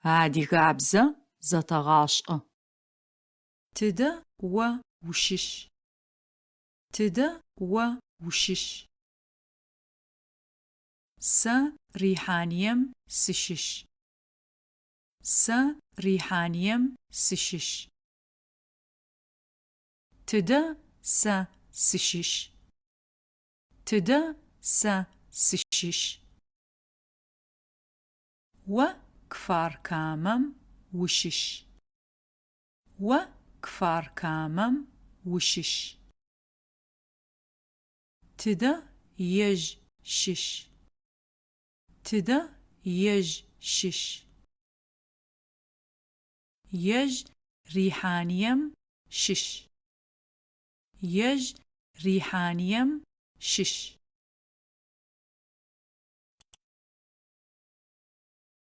Адыгабзэ зэтэгъашӏэ. Тыдэ о ущыщ? Тыдэ о ущыщ? Сэ Рихьанием сыщыщ. Сэ Рихьанием сыщыщ. Тыдэ сэ сыщыщ? Тыдэ сэ сыщыщ? О Кфар-Камэм ущыщ. О Кфар-Камэм ущыщ. Тыдэ ежь щыщ? Тыдэ ежь щыщ? Ежь Рихьанием щыщ. Ежь Рихьанием щыщ.